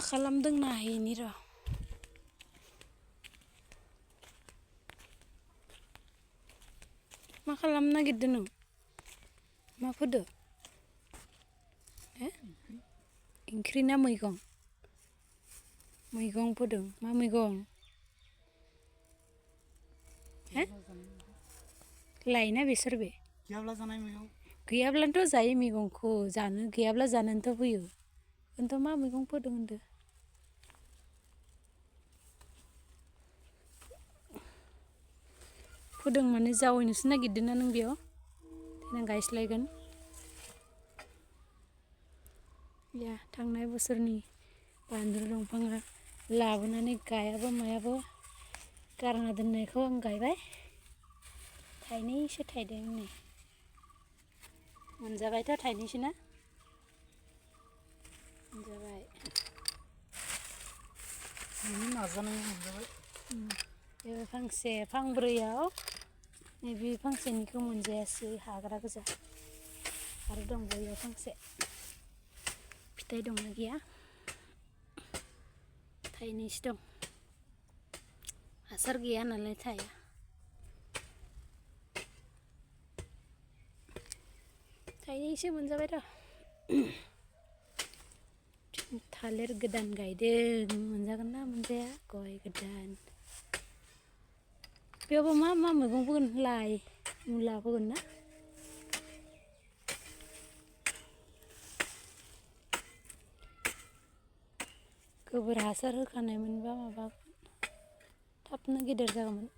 खालामदों नायनि र' मा खालामनो नागिरदों नों मा फोदो ओंख्रि ना मैगं मैगं फोदों मा मैगं लायना बेसर बे गैयाब्ला जानाय मैगं गैयाब्लानोथ' जायो मैगंखौ जानो गैयाब्ला जानोनोथ' फैयो ओनथ' मा मैगं फोदों होनदो फोदों माने जावैनोसो नागिरदों ना नों बेयाव देनां गायस्लायगोन या थांनाय बोसोरनि बानलु दंफाङा लाबोनानै गायाबो मायाबो गारना दोननायखौ आं गायबाय थाइनैसो थाइदों नै मोनजाबायथ' थाइनैसो ना मोनजाबाय नोंनि नाजानायाव मोनजाबाय बे फांसे फांब्रैयाव नैबे फांसेनिखौ मोनजायासै हाग्रा गोजा आरो दं बैयाव फांसे फिथाइ दंना गैया थाइनैसो दं हासार गैया नालाय थाया थाइनैसो मोनजाबाय र' थालिर गोदान गायदों मोनजागोन ना मोनजाया गय गोदान बेयावबो मा मा मैगं फोगोन लाइ मुला फोगोन ना गोबोर हासार होखानायमोनबा माबा थाबनो गेदेर जागौमोन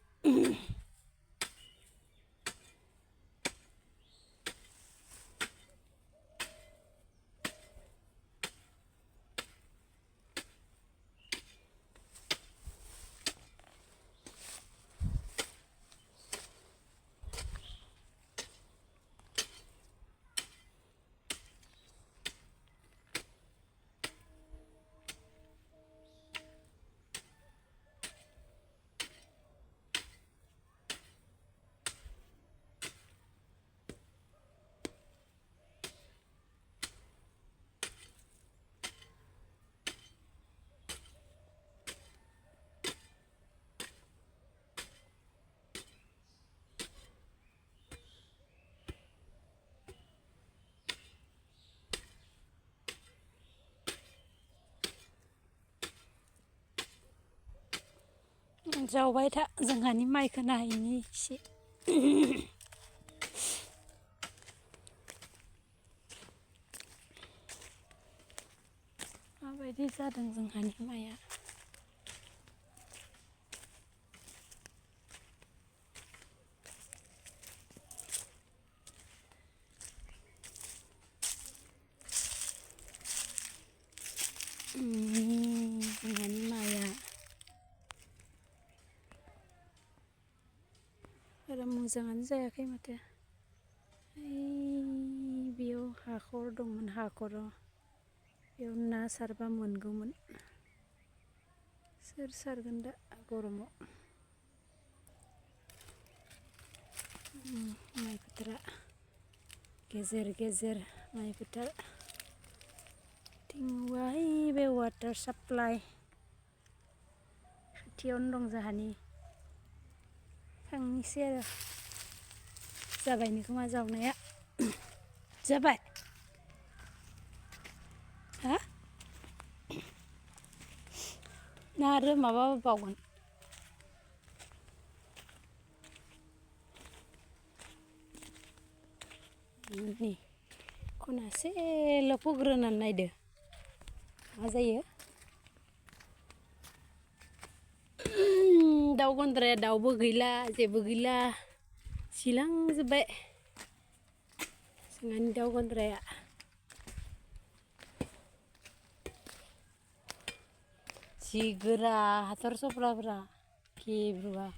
जावबाय था जोंहानि माइखौ नायहैनि एसे माबायदि जादों जोंहानि माइया जोंहानि माइया बारा मोजाङानो जायाखै माथो बेयाव हाखर दंमोन हाखराव बेयाव ना सारबा मोनगौमोन सोर सारगोन दा गरमाव माइ फोथारा गेजेर गेजेर माइ फोथार थिंबाय बे वाटार साप्लाइ खाथियावनो दं जोंहानि थांनोसै आरो जाबायनो खोमा जावनाया जाबाय हा ना आरो माबा बावगोन नै खनासेल' फोग्रोनानै नायदो मा जायो दाउ गन्द्राया दाउबो गैला जेबो गैला सिलांजोब्बाय जोंहानि दाउ गन्द्राया जि गोरा हाथर सफ्राफोरा गेब्रुआ